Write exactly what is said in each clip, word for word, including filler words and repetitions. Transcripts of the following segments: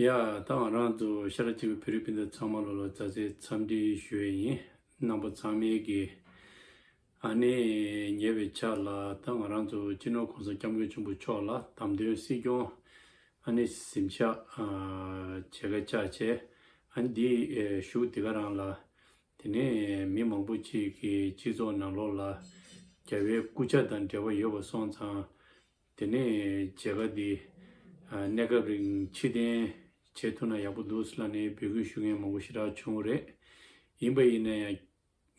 ཡ། ད་ང་རང་ཚོ་ཤ་ར་གཅིག་པའི་བོད་རིགས་སྤུན་ཟླ་ཚང་མ་ལོ་ལ་མཛའ་བརྩེ་འཚམས་འདྲི་ཞུ་ཡས་ཡིན། རྣམ་པ་ཚང་མས་ཀྱི་ཨ་ནི་ཉེ་བའི་ཆར་ལ་ད་ང་རང་ཚོ་སྤྱི་ནོར་༸གོང་ས་༸སྐྱབས་མགོན་ཆེན་པོ་མཆོག་ལ་དམ་དོན་སྲིད་སྐྱོང་ཨ་ནི་གཟིམ་ཤག་ཨ་མཇལ་ཁ་བཅར་བྱས། ཨ་ནི་འདི་ཨེ་བཞུགས་དེ་ག་རང་ལ། དེ་ནས་མི་མང་པོ་ཅིག་གིས་སྤྱི་ཚོགས་ནང་ལོགས་ལ་རྒྱལ་བའི་སྐུ་ཕྱྭ་དང་འབྲེལ་བ་ཡོད་པ་སོང་ཙང་། དེ་ནས་མཇལ་ཁ་འདི་ཨ་གནས་སྐབས་རིང་ཕྱིར་འཐེན་བྱེད་ཐུབ་ན་ཡག་པོ་འདུག་ཟེར་ལབ་ནས་འབོད་སྐུལ་ཞུ་མཁན་མང་པོ་ཞེ་དྲག་བྱུང་བ་རེད། ཡིན་པ་ཡིན་ན་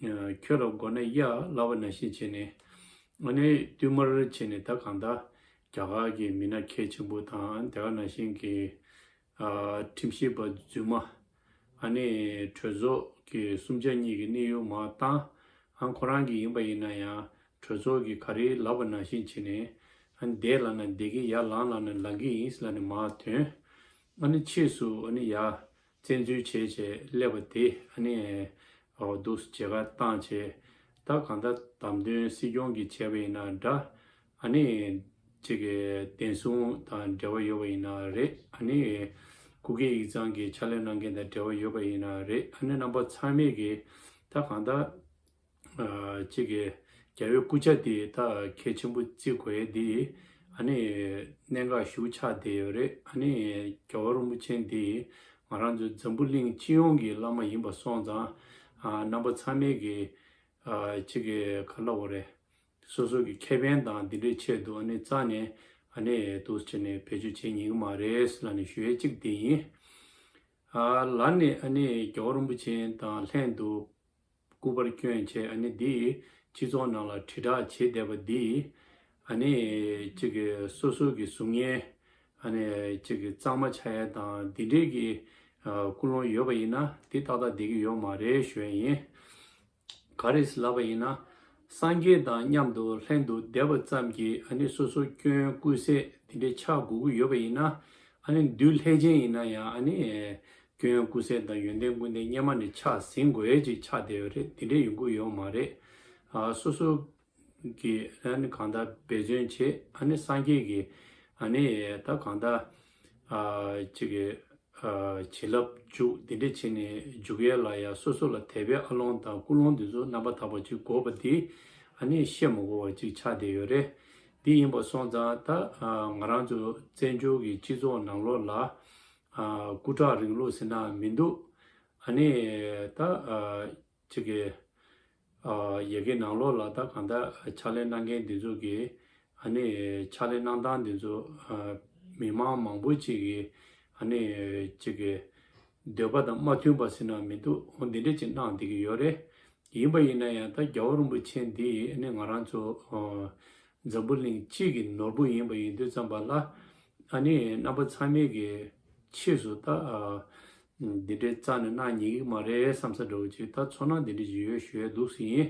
ཡང་ཁྱོད་ལ་མགོ་ན་གཡག་ལབ་པ་ནང་བཞིན་བྱས་ནས་ཨ་ནི་བསྟུད་མར་བྱས་ནས་ད་གང་ལྟར་རྒྱ་གར་གྱི་མི་སྣ་གལ་ཆེན་པོ་དང་དེ་ག་ནང་བཞིན་གྱི་ཨ་ཁྲིམས་ཞིབ་པ་རྫུན་མ། ཨ་ནི་གྲོས་ཚོགས་ཀྱི་གསུམ་ཆ་གཉིས་ཀྱི་གནས་དབྱུང་མར་བཏང་། ཨ་ཁོ་རང་གིས་ཡིན་པ་ཡིན་ན་ཡང་གྲོས་ཚོགས་ཀྱིས་ག་རེ་ལབ་པ་ནང་བཞིན་བྱས་ནས། ཨ་ནི་བསྡད་ལབ་ན་བསྡད་ཀྱི། ཡར་ལངས་ལབ་ན་ལངས་ཀྱི་ཡིན་ལབ་ནས་མར་ཐོན། ཨ་ནི་ཕྱིས་སུ་ཨ་ནི་ཡར་བཙན་འཛུལ་བྱས་བྱས་སླེབས་པ་དེ་ཨ་ནི་འོ་འདུག་མཇལ་ཁ་བཏང་བྱས། ད་གང་ལྟར་དམ་དོན་སྲིད་སྐྱོང་གིས་བྱས་པ་ཡིན་ན་འདྲ། ཨ་ནི་གཅིག་གི་བདེན་སྲུང་དང་འབྲེལ་བ་ཡོད་པ་ཡིན་ན་རེད། ཨ་ནི་སྐུ་སྒེར་ཡིག་ཚང་གི་ཕྱག་ལས་གནང་མཁན་དང་འབྲེལ་བ་ཡོད་པ་ཡིན་ན་རེད། ཨ་ནི་རྣམ་པ་ཚང་མས་ཀྱི་ད་གང་ལྟར་ཨ་གཅིག་གི་རྒྱལ་བའི་སྐུ་ཕྱྭ་དེ་ད་གལ་ཆེན་པོ་བརྩི་དགོས་ཡས་དེ་ཨ་ནི་གནད་འགག་ཞེ་པོ་ཆགས་བསྡད་ཡོད་རེད། ཨ་ནི་རྒྱལ་བ་རིན་པོ་ཆེ་འདི་ང་རང་ཚོའི་འཛམ་བུ་གླིང་སྤྱི་ཡོངས་ཀྱི་བླ་མ་ཡིན་པ་སོང་ཙང་། ཨ་རྣམ་པ་ཚང་མས་ཀྱི་ཨ་གཅིག་གི་ག་ལབ་དགོས་རེད། སོ་སོ་གི་ཁེ་ཕན་དང་འདི་འདྲའི་ཆེད་དུ་ཨ་ནི་རྩ་ནས་ཨ་ནི་འདུག་བྱས་ནས་བེད་སྤྱོད་བྱེད་ཉན་གྱི་མ་རེད་ལབ་ནས་ཞུ་ཡས་གཅིག་དེ་ཡིན། ཨ་ལར་ནས་ཨ་ནི་རྒྱལ་བ་རིན་པོ་ཆེ་དང་ལྷན་དུ་སྐུ་པར་བསྐྱོན་བྱས། ཨ་ནི་འདི་སྤྱི་ཚོགས་ནང་ལ་དྲིལ་བསྒྲགས་བྱེད་བསྡད་པ་འདི་ཨ་ནི་གཅིག་གི་སོ་སོ་གི་གཟུགས་བརྙན་ཨ་ནི་གཅིག་གི་གཙང་མ་ཆགས་ཡས་དང་འདི་འདྲའི་གི་ཨ་ཀུན་སློང་ཡོད་པ་ཡིན་ན་འདི་ཏག་ཏག་བསྡད་ཀྱི་ཡོད་མ་རེད་ཞུ་ཡས་ཡིན། ག་རེ་ལབ་པ་ཡིན་ན། སངས་རྒྱས་དང་མཉམ་དུ་ལྷན་དུ་བསྡད་པ་ཙམ་གྱིས་ཨ་ནི་སོ་སོ་སྐྱོན་ཀུན་ཟད་དེ་འདྲའི་ཆགས་དགོས་ཀྱི་ཡོད་པ་ཡིན་ན། ཨ་ནི་བདུད་ལྷས་བྱིན་ཡིན་ན་ཡང་ཨ་ནི་སྐྱོན་ཀུན་ཟད་དང་ཡོན་ཏན་ཀུན་ལྡན་སྔོན་མ་ནས་ཆགས་ཟིན་དགོས་ཡས་ཅིག་ཆགས་བསྡད་ཡོད་རེད། དེ་འདྲའི་ཡོང་གི་ཡོད་མ་རེད། ཨ་སོ་སོ་གི་ཨ་ནི་གང་ལྟར་འབད་བརྩོན་བྱེད། ཨ་ནི་སངས་རྒྱས་ཀྱི་ཨ་ནི་ད་གང་ལྟར་ཨ་གཅིག་གི་ཨ་བྱིན་རླབས་འཇུག་འདི་འདྲ་བྱས་ནས་འཇུག་ཡས་ལ་ཡང་སོ་སོ་ལ་དད་པའི་ཨ་ལོང་དང་ཀུན་སློང་འདི་ཚོ་རྣམ་པ་དག་པ་ཅིག་དགོས་པ་འདི་ཨ་ནི་བཤད་མ་དགོས་པ་ཅིག་ཆགས་བསྡད་ཡོད་རེད། འདི་ཡིན་པ་སོང་ཙང་ད་ཨ་ང་རང་ཚོ་བཙན་བྱོལ་གྱི་སྤྱི་ཚོགས་ནང་ལོགས་ལ་ཨ་སྐུ་དྲག་རིང་ལུགས་ཟེར་ན་མི་འདུག་ཨ་ནི་ད་ཨ་གཅིག་གི་ཨ་ཡ་གི་ནང་ལོགས་ལ་ད་གང་ལྟར་ཕྱག་ལས་གནང་མཁན་འདི་ཚོ་གི་ཨ་ནི་ཕྱག་ལས་གནང་སྟངས་འདི་ཚོ་ཨ་མི་མང་མང་པོ་ཅིག་གིས་ཨ་ནི་ཅིག་གི་འདོད་པ་དང་མ་མཐུན་པ་ཟེར་ན་མི་འདུག་འོ་འདི་འདྲ་ཅིག་གནང་བསྡད་ཀྱི་ཡོད་རེད། ཡིན་པ་ཡིན་ན་ཡང་ད་རྒྱལ་བ་རིན་པོ་ཆེ་འདི་ཨ་ནི་ང་རང་ཚོ་ཨ་འཛམ་བུ་གླིང་སྤྱི་གི་ནོར་བུ་ཡིན་པ་ཡིན་དུས་ཙམ་པ་ལ། ཨ་ནི་རྣམ་པ་ཚང་མས་ཀྱི་ཕྱིས་སུ་ད་ཨ་འདི་འདྲའི་རྩ་ནས་གནང་ཉན་གྱི་མ་རེད་བསམ་ས་འདྲ་བོ་ཅིག་ད་ཚོར་སྣང་འདི་འདྲ་ཅིག་ཡོད་ཞུ་ཡས་འདུག་ཟེར་ཡིན།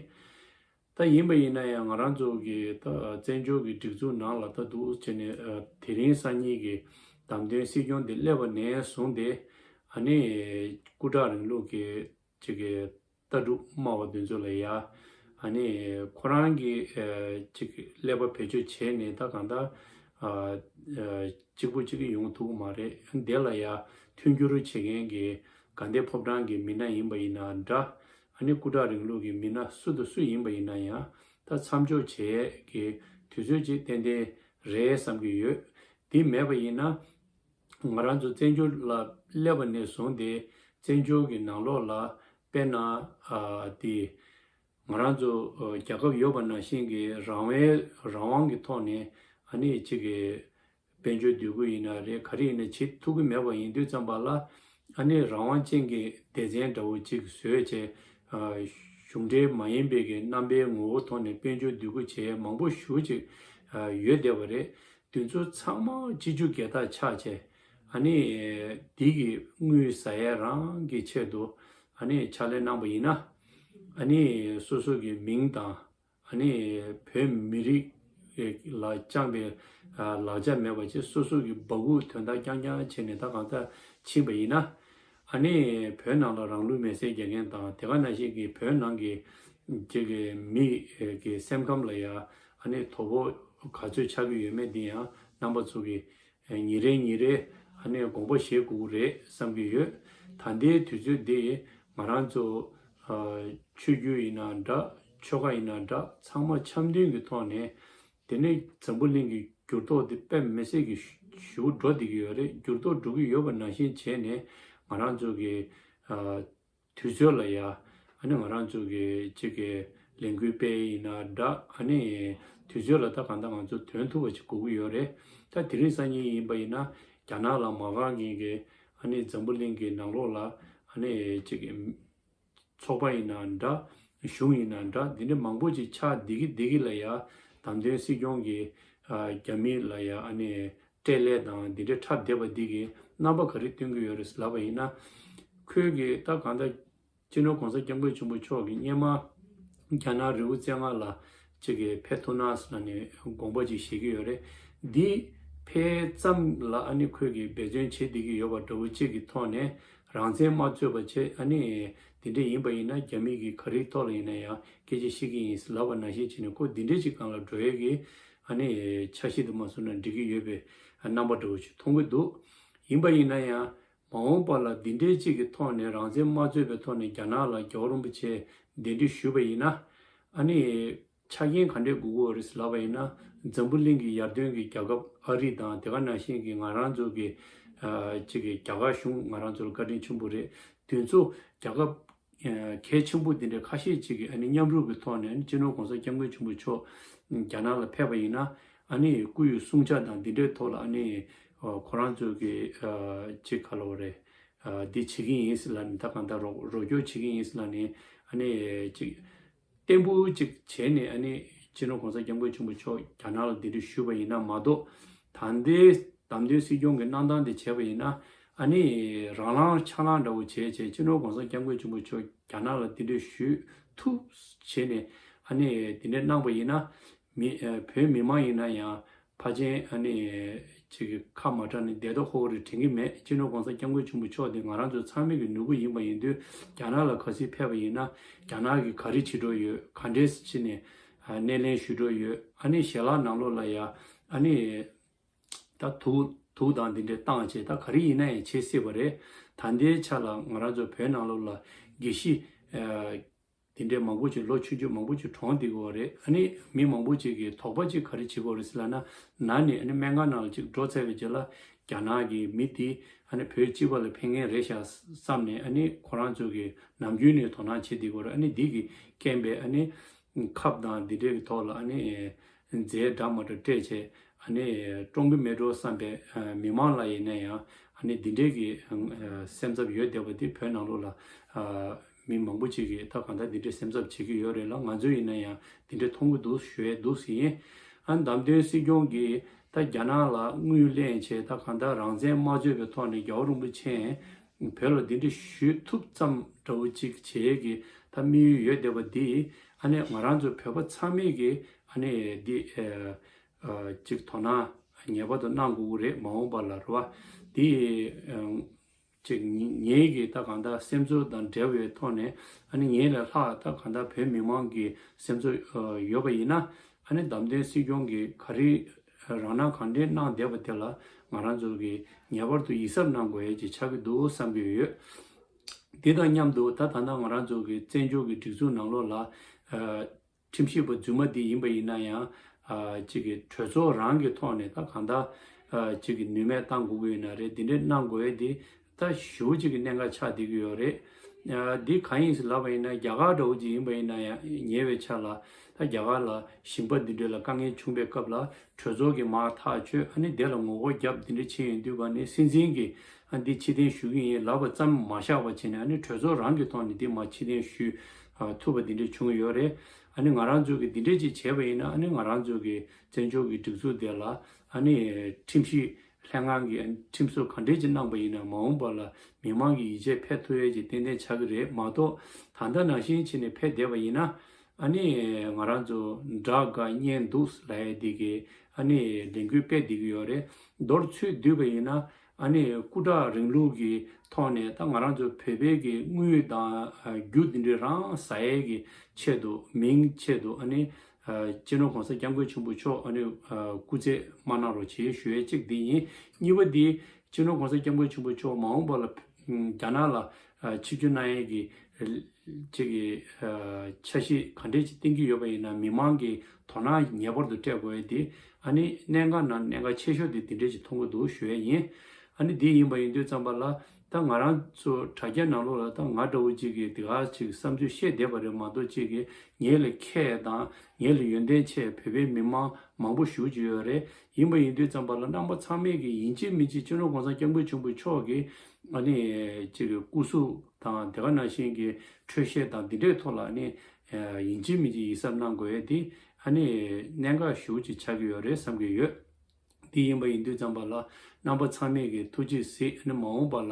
ད་ཡིན་པ་ཡིན་ན་ཡང་ང་རང་ཚོ་གི་ད་བཙན་བྱོལ་གྱི་སྒྲིག་འཛུགས་ནང་ལ་ད་འདུག་བྱས་ནས་ཨ་དེ་རིང་སང་ཉིན་གྱི་བདམས་ཐོན་སྲིད་སྐྱོང་འདི་སླེབས་པ་ནས་བཟུང་སྟེ་ཨ་ནི་སྐུ་དྲག་རིང་ལུགས་ཀྱི་ཅིག་གི་ལྟ་གྲུབ་སྨྲ་བ་འདི་ཚོ་ལ་ཡ། ཨ་ནི་ཁོ་རང་གི་ཨ་ཅིག་ཀླད་པ་བེད་སྤྱོད་བྱས་ནས་ད་གང་ལྟར་ཨ་ཨ་གཅིག་པུ་གཅིག་གི་ཡོང་ཐུབ་ཀྱི་མ་རེད། དེ་ལ་ཡ་མཐུན་འགྱུར་བྱེད་མཁན་གྱི་དགའ་ལྡན་ཕོ་བྲང་གི་མི་སྣ་ཡིན་པ་ཡིན་ན་འདྲ། ཨ་ནི་སྐུ་དྲག་རིང་ལུགས་ཀྱི་མི་སྣ་སུ་དང་སུ་ཡིན་པ་ཡིན་ན་ཡང་ད་མཚམས་འཇོག་བྱེད་ཀྱི་དུས་ཚོད་ཅིག་ཏན་ཏན་རེད་བསམ་གྱི་ཡོད། དེ་མེད་པ་ཡིན་ན། ང་རང་ཚོ་བཙན་བྱོལ་ལ་སླེབས་པ་ནས་བཟུང་སྟེ་བཙན་བྱོལ་གྱི་ནང་ལོགས་ལ་དཔེར་ན་ཨ་དེ་ང་རང་ཚོ་ཨ་རྒྱལ་ཁབ་ཡོད་པ་ནང་བཞིན་གྱི་རང་དབང་རང་དབང་གི་ཐོག་ནས་ཨ་ནི་གཅིག་གི་དཔལ་འབྱོར་འདོད་རྒུ་ཡིན་ན་རེད། ག་རེ་ཡིན་ན་བྱེད་ཐུབ་ཀྱི་མེད་པ་ཡིན་དུས་ཙམ་པ་ལ་ཨ་ནི་རང་དབང་ཅན་གྱི་སྡེ་ཚན་འདྲ་བོ་གཅིག་བཟོས་བྱས་ཨ་གཞུང་འབྲེལ་མ་ཡིན་པའི་གི་རྣམ་པའི་ངོ་བོ་ཐོག་ནས་དཔལ་འབྱོར་འདོད་རྒུ་བྱས་མང་པོ་ཞེ་པོ་ཅིག་ཨ་ཡོད་བསྡད་པ་རེད། དེ་ཚོ་ཚང་མ་སྤྱི་རྒྱུ་སྒེར་བདག་ཆགས་བྱས། ཨ་ནི་འདི་གི་དངུལ་ཟ་ཡས་རང་གི་ཆེད་དུ་ཨ་ནི་ཕྱག་ལས་གནང་པ་ཡིན་ན། ཨ་ནི་སོ་སོ་གི་མིང་དང་ཨ་ནི་བོད་མི་རིགས་ལ་བཅངས་པའི་ཨ་ལག་ཆ་མེད་པ་བྱས་སོ་སོ་གི་སྦ་ཁུག་དོན་དག་རྐྱང་རྐྱང་བྱས་ནས་ད་གང་ལྟར་ཕྱིན་པ་ཡིན་ན། ཨ་ནི་བོད་ནང་ལ་རང་ལུས་མེར་སྲེག་རྒྱག་མཁན་དང་དེ་ག་ནང་བཞིན་གྱི་བོད་ནང་གི་ཅིག་གི་མི་གི་སེམས་ཁམས་ལ་ཡང་ཨ་ནི་དོ་ཕོག་ག་ཚོད་ཆགས་ཀྱི་ཡོད་མེད་འདི་ཡང་རྣམ་པ་ཚོ་གི་ཉིན་རེ་ཉིན་རེ་ ཨ་ནི་དགོངས་པ་བཞེས་དགོས་ཀྱི་རེད་བསམ་གྱི་ཡོད། ད་ལྟའི་དུས་ཚོད་འདི་ང་རང་ཚོ་ཨ་ཆོས་བརྒྱུད་ཡིན་ན་འདྲ། ཆོལ་ཁ་ཡིན་ན་འདྲ། ཚང་མ་འཆམ་མཐུན་གྱི་ཐོག་ནས། དེ་ནས་འཛམ་བུ་གླིང་གི་འགྱུར་ལྡོག་འདི་དཔེ་མི་སྲིད་ཀྱི་ཞེ་པོ་འགྲོ་བསྡད་ཀྱི་ཡོད་རེད། འགྱུར་ལྡོག་འགྲོ་གི་ཡོད་པ་ནང་བཞིན་བྱས་ནས། ང་རང་ཚོ་གི་ཨ་དུས་ཚོད་ལ་ཡ། ཨ་ནི་ང་རང་ཚོ་གི་གཅིག་གི་ལས་འགུལ་སྤེལ་ཡིན་ན་འདྲ། ཨ་ནི་དུས་ཚོད་ལ་ད་གང་ལྟར་ང་ཚོ་དོན་ཐུབ་པ་ཅིག་དགོས་ཀྱི་ཡོད་རེད། ད་དེ་རིང་སང་ཉིན་ཡིན་པ་ཡིན་ན། རྒྱ་ནག་ལ་མ་དགའ་མཁན་གྱི་ཨ་ནི་འཛམ་བུ་གླིང་གི་ནང་ལོགས་ལ་ཨ་ནི་གཅིག་གི་ཚོགས་པ་ཡིན་ན་འདྲ། གཞུང་ཡིན་ན་འདྲ། འདི་འདྲ་མང་པོ་ཅིག་ཆགས་བསྡད་ཀྱི་བསྡད་ཀྱི་ལ་ཡ། བདམས་ཐོན་སྲིད་སྐྱོང་གི་ཨ་རྒྱ་མི་ལ་ཡ་ཨ་ནི་སྤྲད་ལས་དང་འདི་འདྲ་འཁྲབ་བསྡད་པ་འདི་གི་རྣམ་པ་ག་རེ་སྟོན་གྱི་ཡོད་རེད་ལབ་པ་ཡིན་ན། ཁོས་གི་ད་གང་ལྟར་སྤྱི་ནོར་༸གོང་ས་༸སྐྱབས་མགོན་ཆེན་པོ་མཆོག་གིས་སྔོན་མ་རྒྱ་ནག་རི་བོ་རྩེ་ལྔ་ལ་གཅིག་གི་ཕེབས་ཐུབ་ན་ཟེར་ནས་དགོངས་པ་ཅིག་བཞེས་ཀྱི་ཡོད་རེད། འདི་ཕེབས་ཙམ་ལ་ཨ་ནི་ཁོས་གི་འབད་བརྩོན་བྱེད་བསྡད་ཀྱི་ཡོད་པ་འདྲ་བོ་གཅིག་གི་ཐོག་ནས། རང་བཙན་མ་རྩོད་པ་བྱས། ཨ་ནི་དེ་འདྲ་ཡིན་པ་ཡིན་ན་རྒྱ་མི་གིས་ག་རེའི་ཐོག་ལ་ཡིན་ན་ཡང་སྐད་ཆ་བཤད་ཀྱི་ཡིན་ལབ་པ་ནང་བཞིན་བྱས་ནས། ཁོ་འདི་འདྲ་ཅིག་སྒང་ལ་འགྲོ་ཡས་ཀྱི་ཨ་ནི་འཆར་གཞི་དུ་མ་བཟུང་ན་འགྲིག་གི་ཡོད་པའི་རྣམ་པ་འདྲ་བོ་ཞིག་མཐོང་གི་འདུག། ཡིན་པ་ཡིན་ན་ཡང་མ་འོངས་པ་ལ་འདི་འདྲའི་ཅིག་གི་ཐོག་ནས། རང་བཙན་མ་རྩོད་པའི་ཐོག་ནས་རྒྱ་ནག་ལ་རྒྱལ་བ་རིན་པོ་ཆེ་གདན་འདྲེན་ཞུས་པ་ཡིན་ན། ཨ་ནི་ཆ་རྐྱེན་ག་འདྲས་དགོས་ཀྱི་ཡོད་རེད་ལབ་པ་ཡིན་ན། འཛམ་བུ་གླིང་གི་ཡར་ཐོན་གྱི་རྒྱལ་ཁབ་ཨ་རི་དང་དེ་ག་ནང་བཞིན་གྱི་ང་རང་ཚོ་གི་ཨ་ཅིག་གི་རྒྱ་གར་གཞུང་ང་རང་ཚོ་ལ་བཀའ་དྲིན་ཆེན་པོ་རེད། དེ་ཚོ་རྒྱལ་ཁབ་ཨ་གལ་ཆེན་པོ་འདི་འདྲའི་ཁ་ཤས་ཅིག་གིས་ཨ་ནི་མཉམ་རུབ་ཀྱི་ཐོག་ནས། ཨ་ནི་སྤྱི་ནོར་༸གོང་ས་༸སྐྱབས་མགོན་ཆེན་པོ་མཆོག་རྒྱ་ནག་ལ་ཕེབས་པ་ཡིན་ན། ཨ་ནི་སྐུ་ཡི་བསྲུང་བྱ་དང་འདི་འདྲའི་ཐོག་ལ། ཨ་ནི་ཨ་ཁོ་རང་ཚོ་གི་ཨ་ཅིག་ག་ལབ་དགོས་རེད། ཨ་འདི་བྱེད་ཀྱི་ཡིན་ཟེར་ལབ་ནས། ད་གང་ལྟར་རོགས་རོགས་སྐྱོར་བྱེད་ཀྱི་ཡིན་ཟེར་ལབ་ནས། ཨ་ནི་ཅིག་བརྟན་པོ་ཅིག་བྱས་ནས། ཨ་ནི་སྤྱི་ནོར་༸གོང་ས་༸སྐྱབས་མགོན་ཆེན་པོ་མཆོག་རྒྱ་ནག་ལ་གདན་འདྲེན་ཞུས་པ་ཡིན་ན་མ་གཏོགས། ད་ལྟའི་བདམས་ཐོན་སྲིད་སྐྱོང་གི་གནང་སྟངས་དེ་བྱས་པ་ཡིན་ན། ཨ་ནི་རང་ལངས་ཆག་ལངས་འདྲ་བོ་བྱས་བྱས། སྤྱི་ནོར་༸གོང་ས་༸སྐྱབས་མགོན་ཆེན་པོ་མཆོག་རྒྱ་ནག་ལ་གདན་འདྲེན་ཞུས་ཐུབ་བྱས་ནས། ཨ་ནི་དེ་འདྲ་གནང་པ་ཡིན་ན། མི་ཨ་བོད་མི་མང་ཡིན་ན་ཡང་ཕལ་ཆེར་ཨ་ནི་ཅིག་གི་ཁ་མ་གྲགས་ནས་བསྡད་མདོག་ཁ་པོ་རེད་དྲན་གྱི་མེད། སྤྱི་ནོར་༸གོང་ས་༸སྐྱབས་མགོན་ཆེན་པོ་མཆོག་དེ་ང་རང་ཚོ་ཚང་མའི་གི་ནུས་པ་ཡིན་པ་ཡིན་དུས། རྒྱ་ནག་ལ་གལ་སྲིད་ཕེབས་པ་ཡིན་ན། རྒྱ་ནག་གིས་ག་རེ་བྱེད་འགྲོ་ཡོད། ག་འདྲས་བྱས་ནས་ཨ་སྣེ་ལེན་ཞུ་འགྲོ་ཡོད། ཨ་ནི་ཞལ་ལག་ནང་ལོགས་ལ་ཡ་ཨ་ནི་ད་དུག་དུག་དང་འདི་འདྲས་བཏང་བྱས། ད་ག་རེ་ཡིན་ན་ཡང་བྱེད་སྲིད་པ་རེད། ད་ལྟའི་ཆ་ལ་ང་རང་ཚོ་བོད་ནང་ལོགས་ལ་དགེ་བཤེས་ཨ་དེ་འདྲའི་མང་པོ་ཅིག་ལོ་ཆུང་ཆུང་མང་པོ་ཅིག་གྲོངས་བསྡད་ཀྱི་ཡོད་རེད། ཨ་ནི་མི་མང་པོ་ཅིག་གིས་དོགས་པ་ཅིག་ག་རེ་བྱེད་ཀྱི་ཡོད་རེད་ཟེར་ལབ་ན། ན་ནས་ཨ་ནི་སྨན་ཁང་ནང་ལ་ཅིག་འགྲོ་ཚར་བའི་རྗེས་ལ། རྒྱ་ནག་གི་མི་དེ་ཨ་ནི་བོད་སྤྱི་པ་ལ་ཕན་མཁན་རེད་ཤག་བསམ་ནས། ཨ་ནི་ཁོ་རང་ཚོ་གིས་ནམ་རྒྱུན་ནས་དོ་སྣང་བྱེད་བསྡད་ཀྱི་ཡོད་རེད། ཨ་ནི་འདི་གི་རྐྱེན་པས་ཨ་ནི་ཁབ་དང་འདི་འདྲའི་གི་ཐོག་ལ་ཨ་ནི་རྫས་འདྲ་མ་འདྲ་སྤྲད་བྱས། ཨ་ནི་བཀྲོངས་ཀྱི་མེད་འགྲོ་བསམ་པའི་ཨ་མི་མང་ལ་ཡིན་ན་ཡང་ཨ་ནི་འདི་འདྲའི་གི་ཨ་སེམས་འཚབ་ཡོད་བསྡད་པ་འདི་བོད་ནང་ལོགས་ལ་ཨ་མི་མང་པོ་ཅིག་གིས་ད་གང་ལྟར་འདི་འདྲའི་སེམས་འཚབ་བྱེད་ཀྱི་ཡོད་རེད་ལ། ང་ཚོ་ཡིན་ན་ཡང་འདི་འདྲ་མཐོང་གི་འདུག་ཞུ་ཡས་འདུག་ཟེར་ཡིན། ཨ་བདམས་ཐོན་སྲིད་སྐྱོང་གིས་ད་རྒྱ་ནག་ལ་དངུལ་ལེན་བྱས། ད་གང་ལྟར་རང་བཙན་མ་རྩོད་པའི་ཐོག་ནས་རྒྱལ་བ་རིན་པོ་ཆེ་བོད་ལ་གདན་འདྲེན་ཞུས་ཐུབ་ཙམ་འདྲ་བོ་ཅིག་བྱེད་ཡས་ཀྱི་ད་དམིགས་ཡུལ་ཡོད་བསྡད་པ་འདི། ཨ་ནི་ང་རང་ཚོ་བོད་པ་ཚང་མས་ཀྱི་ཨ་ནི་འདི་ཨ་ཨ་ཅིག་དོ་སྣང་ངེས་པར་དུ་གནང་དགོས་ཀྱི་རེད། མ་འོངས་པ་ལ་རེད་བ། འདི་ཨ་ཅིག་ངེད་ཀྱི་ད་གང་ལྟར་སེམས་ཚོར་དང་འབྲེལ་བའི་ཐོག་ནས། ཨ་ནི་ངེད་ལས་ལྷག་ད་གང་ལྟར་བོད་མི་མང་གི་སེམས་ཚོར་ཨ་ཡོད་པ་ཡིན་ན། ཨ་ནི་བདམས་ཐོན་སྲིད་སྐྱོང་གིས་ག་རེ་རང་སྣང་གང་དྲན་གནང་བསྡད་པ་དེ་ལ་ང་རང་ཚོ་གིས་ངེས་པར་དུ་ཡིད་གཟབ་གནང་དགོས་ཡས་ཅིག་ཆགས་ཀྱི་འདུག་བསམ་གྱི་ཡོད། དེ་དང་མཉམ་དུ་ད་ད་ལྟ་ང་རང་ཚོ་གི་བཙན་བྱོལ་གྱི་སྒྲིག་འཛུགས་ནང་ལོགས་ལ་ཨ་ཁྲིམས་ཞིབ་པ་རྫུན་མ་འདི་ཡིན་པ་ཡིན་ན་ཡང་། ཨ་ཅིག་གི་གྲོས་ཚོགས་རང་གི་ཐོག་ནས་ད་གང་ལྟར་ཨ་ཅིག་གི་ནུས་མེད་བཏང་དགོས་ཀྱི་ཡོད་ན་རེད། འདི་འདྲས་གནང་དགོས་ཡས་འདི་ད་ཞེ་པོ་ཅིག་གི་གནད་འགག་ཆགས་བསྡད་ཀྱི་ཡོད་རེད། ཨ་འདི་གང་ཡིན་ཟེར་ལབ་པ་ཡིན་ན། རྒྱ་གར་འདྲ་བོ་ཅིག་ཡིན་པ་ཡིན་ན་ཡང་། ཉེ་བའི་ཆར་ལ་ད་རྒྱ་གར་ལ་ཞིང་པ་འདི་འདྲས་ལ་དཀའ་ངལ་བྱུང་བའི་སྐབས་ལ། གྲོས་ཚོགས་ཀྱིས་མར་ཐག་གཅོད། ཨ་ནི་དེ་ལ་ངོ་རྒོལ་བརྒྱབ། འདི་འདྲ་བྱས་ཡོང་དུས་ག་ནས་སྲིད་འཛིན་གྱིས་ཨ་འདི་ཕྱིར་འཐེན་ཞུ་གི་ཡིན་ལབ་པ་ཙམ་མ་བཞག་པ་བྱས་ནས། ཨ་ནི་གྲོས་ཚོགས་རང་གི་ཐོག་ནས་འདི་མར་ཕྱིར་འཐེན་ཞུ་ཨ་ཐུབ་པ་འདི་འདྲ་བྱུང་ཡོད་རེད། ཨ་ནི་ང་རང་ཚོ་གིས་འདི་འདྲ་ཅིག་བྱས་པ་ཡིན་ན། ཨ་ནི་ང་རང་ཚོ་གི་བཙན་བྱོལ་གྱི་སྒྲིག་འཛུགས་དེ་ལ་ཨ་ནི་ཁྲིམས་ཞིབ་ལྷན་ཁང་གི་ཨ་ནི་ཁྲིམས་བཟོ་ག་འདྲས་ཅིག་གནང་པ་ཡིན་ན། མ་འོངས་པ་ལ་མི་མང་གི་ཡིད་ཆེས་འཕེར་ཐུབ་ཡས་ཅིག་ཏན་ཏན་ཆགས་ཀྱི་རེད་མ་གཏོགས། ད་ལྟ་ནང་བཞིན་བྱས་ནས་ཕེབས་བསྡད་པ་ཡིན་ན། ཨ་ནི་ང་རང་ཚོ་དགྲ་དགའ་གཉེན་སྡུག་ལབ་ཡས་འདི་གི་ཨ་ནི་ལས་འགུལ་སྤེལ་བསྡད་ཀྱི་ཡོད་རེད། མདོར་ཚུར་བསྡུས་པ་ཡིན་ན། ཨ་ནི་སྐུ་དྲག་རིང་ལུགས་ཀྱི་ཐོག་ནས་ད་ང་རང་ཚོ་བོད་པའི་གི་དངུལ་དང་ཨ་རྒྱུ་འདི་འདྲ་རང་ཟ་ཡས་ཀྱི་ཆེད་དུ། མིང་ཆེད་དུ། ཨ་ནི་ཨ་སྤྱི་ནོར་༸གོང་ས་༸སྐྱབས་མགོན་ཆེན་པོ་མཆོག་ཨ་ནི་ཨ་སྐུ་ཚེ་མ་གནང་རོགས་བྱེད་ཞུ་ཡས་གཅིག་འདི་ཡིན། གཉིས་པ་འདི་ སྤྱི་ནོར་གོང་ས་སྐྱབས་མགོན་ཆེན་པོ་མཆོག་མ་འོངས་པ་ལ་རྒྱ་ནག་ལ་ཆིབས་བསྒྱུར་གནང་ཡས་ཀྱི་ཅིག་གི་འཆར་གཞི་ག་འདྲས་ཅིག་བཏིང་གི་ཡོད་པ་ཡིན་ན། མི་མང་གི་དོ་སྣང་ངེས་པར་དུ་སྤྲད་དགོས་ཡས་དེ། ཨ་ནི་གནད་འགག་ནང་གནད་འགག་ཆེ་ཤོས་དེ་འདི་འདྲས་ཅིག་མཐོང་གི་འདུག་ཞུ་ཡས་ཡིན། ཨ་ནི་འདི་ཡིན་པ་ཡིན་དུས་ཙམ་པ་ལ། ད་ང་རང་ཚོ་དྲ་རྒྱ་ནང་ལོགས་ལ་ད་ང་འདྲ་བོ་ཅིག་གིས་དེ་ག་ཅིག་བསམ་ཚུལ་བཤད་བསྡད་པ་རེད་མ་གཏོགས། ཅིག་གིས་ངེད་ལ་མཁས་དང་ངེད་ལ་ཡོན་ཏན་ཆེ། བོད་པའི་མི་མང་མང་པོ་ཞེ་ཅིག་ཡོད་རེད། ཡིན་པ་ཡིན་དུས་ཙམ་པ་ལ་རྣམ་པ་ཚང་མས་ཀྱི་ཡིན་གཅིག་མིན་གཅིག་སྤྱི་ནོར་གོང་ས་སྐྱབས་མགོན་ཆེན་པོ་མཆོག་གི་ཨ་ནི་ཅིག་གི་སྐུ་གཟུགས་དང་དེ་ག་ནང་བཞིན་གྱི་འཕྲོད་བཞེས་དང་འདི་འདྲའི་ཐོག་ལ་ཨ་ནི་ཡིན་གཅིག་མིན་གཅིག་ཡིད་གཟབ་གནང་དགོས་ཡས་དེ་ཨ་ནི་གནད་འགག་ཞེ་ཅིག་ཆགས་ཀྱི་ཡོད་རེད་བསམ་གྱི་ཡོད། དེ་ཡིན་པ་ཡིན་དུས་ཙམ་པ་ལ་རྣམ་པ་ཚང་མས་ཀྱི་ཐུགས་རྗེས་གཟིགས། ཨ་ནི་མ་འོངས་པ་ལ་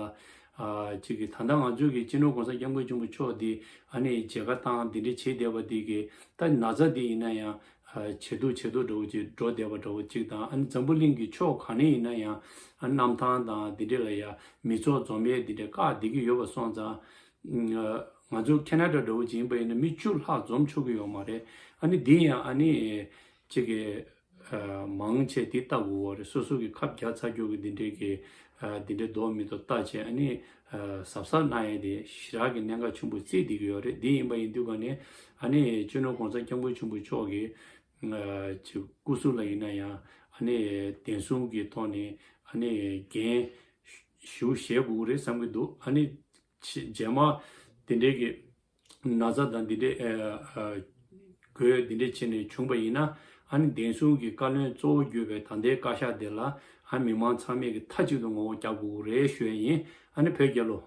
ཨ་ཅིག་གི་ད་ལྟ་ང་ཚོའི་གི་སྤྱི་ནོར་གོང་ས་སྐྱབས་མགོན་ཆེན་པོ་མཆོག་དེ་ཨ་ནི་མཇལ་ཁ་བཏང་འདི་འདྲ་བྱེད་བསྡད་པ་དེ་གི་ད་ན་ཚ་དེ་ཡིན་ན་ཡང་ཨ་ཇེ་སྡུག་ཇེ་སྡུག་འདྲ་བོ་ཅིག་འགྲོ་བསྡད་པ་འདྲ་བོ་ཅིག་དང་། ཨ་ནི་འཛམ་བུ་གླིང་གི་ཕྱོགས་ག་ནས་ཡིན་ན་ཡང་ཨ་གནམ་ཐང་དང་འདི་འདྲ་ལ་ཡང་མི་ཚོགས་འཛོམས་ཡས་འདི་འདྲ་བཀག་བསྡད་ཀྱི་ཡོད་པ་སོང་ཙང་། ང་ཚོ་ཁེ་ན་ཌ་འདྲ་བོ་ཅིག་ཡིན་པ་ཡིན་ན་མི་བཅུ་ལྷག་འཛོམས་ཆོག་གི་ཡོད་མ་རེད། ཨ་ནི་འདི་ཡང་ཨ་ནི་ཅིག་གི་ཨ་མང་ཆེ་དེ་ལྟ་དགོས་པ་རེད། སོ་སོ་གི་ཁབ་རྒྱག་ཚར་རྒྱུ་གི་འདི་འདྲའི་གི་ཨ་འདི་འདྲའི་འདུག་མི་འདུག་ལྟ་བྱས། ཨ་ནི་ཨ་གཟབ་གཟབ་གནང་ཡས་དེ་ཞེ་དྲག་གི་གནད་འགག་ཆེན་པོ་བརྩིས་བསྡད་ཀྱི་ཡོད་རེད། འདི་ཡིན་པ་ཡིན་དུས་ག་ནས་ཨ་ནི་སྤྱི་ནོར་གོང་ས་སྐྱབས་མགོན་ཆེན་པོ་མཆོག་གི་ཨ་ཅིག་སྐུ་གཟུགས་ལ་ཡིན་ན་ཡང་ཨ་ནི་བདེན་སྲུང་གི་ཐོག་ནས་ཨ་ནི་འགན་ཞེ་པོ་བཞེས་དགོས་ཀྱི་རེད་བསམ་གྱི་འདུག་ཨ་ནི་ཆེ་རྗེས་མ་དེ་འདྲའི་གི་ན་ཚ་དང་འདི་འདྲའི་ཨ་ཨ་འགོས་འདི་འདྲའི་བྱས་ནས་བྱུང་པ་ཡིན་ན། ཨ་ནི་བདེན་སྲུང་གི་བཀའ་བློན་གཙོ་བོ་གྱུར་པའི་ད་ལྟའི་བཀའ་ཤག་དེ་ལ་ཨ་མི་མང་ཚང་མས་ཀྱི་མཐའ་གཅིག་ཏུ་ངོ་རྒོལ་རྒྱག་དགོས་ཀྱི་རེད་ཞུ་ཡས་ཡིན། ཨ་ནི་བོད་རྒྱལ་ལོ།